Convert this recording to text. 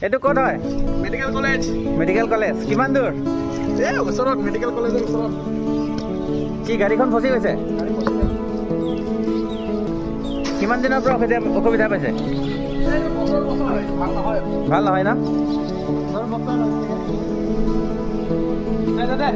এইটো ক'ত হয়? Medical college. Medical college কিমান দূৰ? এই ওচৰত, মেডিকেল কলেজৰ ওচৰত। কি গাড়ীখন ফচি গৈছে? কিমান দিনৰ পৰা অসুবিধা পাইছে? ভাল নহয় ন? দে।